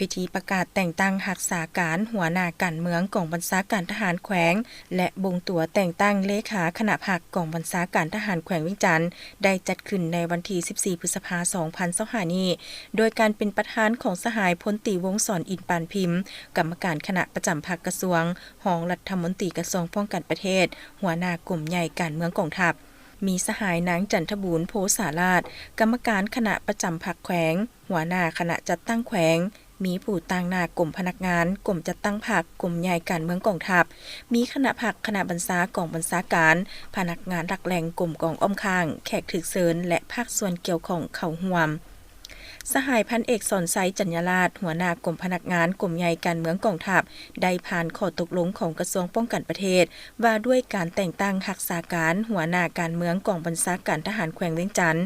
ພິທີປະກາດແຕ່ງຕັ້ງຮັກສາການຫົວໜ້າການເມືອງກອງບັນຊາການທະຫານແຂວງ ແລະ ບົ່ງຕົວແຕ່ງຕັ້ງເລຂາຄະນະພັກກອງບັນຊາການທະຫານແຂວງວຽງຈັນ ໄດ້ຈັດຂຶ້ນໃນວັນທີສິບສີ່ ພຶດສະພາ ສອງພັນຊາວຫ້ານີ້ ໂດຍການເປັນປະທານຂອງສະຫາຍພົນຕີ ວົງສອນ ອິນປານພິມ ກຳມະການຄະນະປະຈຳພັກກະຊວງ, ຮອງລັດຖະມົນຕີກະຊວງປ້ອງກັນປະເທດ, ຫົວໜ້າກົມໃຫຍ່ການເມືອງກອງທັບ, ມີສະຫາຍນາງ ຈັນທະບູນ ໂພສາລາດ ກຳມະການຄະນະປະຈຳພັກແຂວງ, ຫົວໜ້າຄະນະຈັດຕັ້ງແຂວງ, ມີຜູ້ຕາງໜ້າກົມພະນັກງານ, ກົມຈັດຕັ້ງພັກ, ກົມໃຫຍ່ການເມືອງກອງທັບ, ມີຄະນະພັກ, ຄະນະບັນຊາ, ກອງບັນຊາການ, ພະນັກງານຫຼັກແຫຼ່ງ, ກົມກອງອ້ອມຂ້າງ, ແຂກຖືກເຊີນ ແລະ ພາກສ່ວນກ່ຽວຂ້ອງເຂົ້າຮ່ວມ. ສະຫາຍພັນເອກ ສອນໄຊ ຈັນຍາລາດ ຫົວໜ້າກົມພະນັກງານ ກົມໃຫຍ່ການເມືອງກອງທັບ ໄດ້ຜ່ານຂໍ້ຕົກລົງຂອງກະຊວງປ້ອງກັນປະເທດ ວ່າດ້ວຍການແຕ່ງຕັ້ງຮັກສາການຫົວໜ້າການເມືອງກອງບັນຊາການທະຫານແຂວງວຽງຈັນ.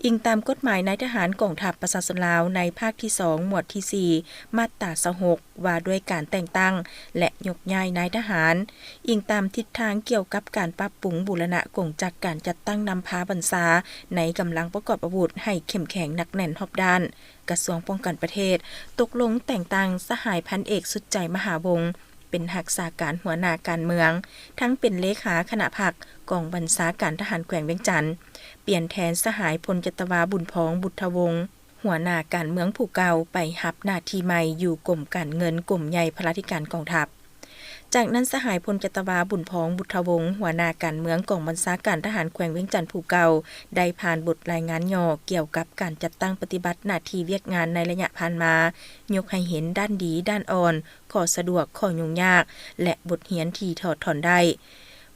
ອີງຕາມກົດໝາຍນາຍທະຫານກອງທັບປະຊາຊົນລາວ ໃນພາກທີສອງ ໝວດທີສີ່ ມາດຕາຊາວຫົກ ວ່າດ້ວຍການແຕ່ງຕັ້ງ ແລະ ຍົກຍ້າຍນາຍທະຫານ, ອີງຕາມທິດທາງກ່ຽວກັບການປັບປຸງບູລະນະກົງຈັກການຈັດຕັ້ງນຳພາບັນຊາ ໃນກຳລັງປະກອບອາວຸດໃຫ້ເຂັ້ມແຂງໜັກແໜ້ນຮອບດ້ານ, ກະຊວງປ້ອງກັນປະເທດ ຕົກລົງແຕ່ງຕັ້ງສະຫາຍພັນເອກ ສຸດໃຈ ມະຫາວົງ ເປັນຮັກສາການຫົວໜ້າການເມືອງ, ທັງເປັນເລຂາຄະນະພັກກອງບັນຊາການທະຫານແຂວງວຽງຈັນ, ປ່ຽນແທນສະຫາຍພົນຈັດຕະວາ ບຸນພອງ ບຸດທະວົງ ຫົວໜ້າການເມືອງຜູ້ເກົ່າ ໄປຮັບໜ້າທີ່ໃໝ່ຢູ່ກົມການເງິນ ກົມໃຫຍ່ພະລາທິການກອງທັບ. ຈາກນັ້ນ ສະຫາຍພົນຈັດຕະວາ ບຸນພອງ ບຸດທະວົງ ຫົວໜ້າການເມືອງກອງບັນຊາການທະຫານແຂວງວຽງຈັນຜູ້ເກົ່າ ໄດ້ຜ່ານບົດລາຍງານຫຍໍ້ກ່ຽວກັບການຈັດຕັ້ງປະຕິບັດໜ້າທີ່ວຽກງານໃນໄລຍະຜ່ານມາ, ຍົກໃຫ້ເຫັນດ້ານດີ, ດ້ານອ່ອນ, ຂໍ້ສະດວກ, ຂໍ້ຫຍຸ້ງຍາກ ແລະ ບົດຮຽນທີ່ຖອດຖອນໄດ້.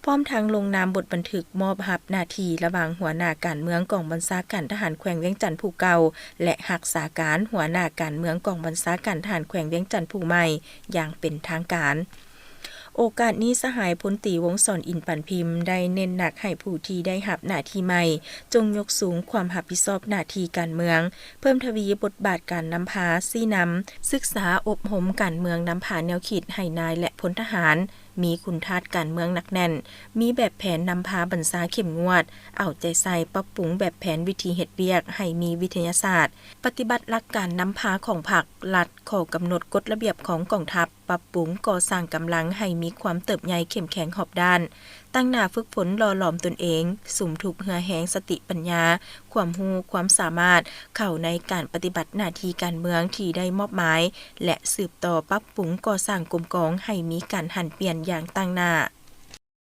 ພ້ອມທັງລົງນາມບົດບັນທຶກມອບຮັບໜ້າທີ່ລະຫວ່າງຫົວໜ້າການເມືອງກອງບັນຊາການທະຫານແຂວງວຽງຈັນຜູ້ເກົ່າ ແລະ ຮັກສາການຫົວໜ້າການເມືອງກອງບັນຊາການທະຫານແຂວງວຽງຈັນຜູ້ໃໝ່ຢ່າງເປັນທາງການ. ໂອກາດນີ້ ສະຫາຍພົນຕີ ວົງສອນ ອິນປານພິມ ໄດ້ເນັ້ນໜັກໃຫ້ຜູ້ທີ່ໄດ້ຮັບໜ້າທີ່ໃໝ່ ຈົ່ງຍົກສູງຄວາມຮັບຜິດຊອບໜ້າທີ່ການເມືອງ, ເພີ່ມທະວີບົດບາດການນຳພາ, ຊີ້ນຳ, ສຶກສາອົບຮົມການເມືອງນຳພາແນວຄິດໃຫ້ນາຍ ແລະ ພົນທະຫານ ມີຄຸນທາດການເມືອງໜັກແໜ້ນ, ມີແບບແຜນນຳພາບັນຊາເຂັ້ມງວດ, ເອົາໃຈໃສ່ປັບປຸງແບບແຜນວິທີເຮັດວຽກໃຫ້ມີວິທະຍາສາດ, ປະຕິບັດຫຼັກການນຳພາຂອງພັກ, ລັດ, ຂໍ້ກຳນົດກົດລະບຽບຂອງກອງທັບ, ປັບປຸງກໍ່ສ້າງກຳລັງໃຫ້ມີຄວາມເຕີບໃຫຍ່ເຂັ້ມແຂງຮອບດ້ານ, ຕັ້ງໜ້າຝຶກຝົນຫຼໍ່ຫຼອມຕົນເອງ, ສຸມທຸກເຫື່ອແຮງສະຕິປັນຍາ, ຄວາມຮູ້, ຄວາມສາມາດ ເຂົ້າໃນການປະຕິບັດໜ້າທີ່ການເມືອງທີ່ໄດ້ມອບໝາຍ ແລະ ສືບຕໍ່ປັບປຸງກໍ່ສ້າງກົມກອງໃຫ້ມີການຫັນປ່ຽນຢ່າງຕັ້ງໜ້າ.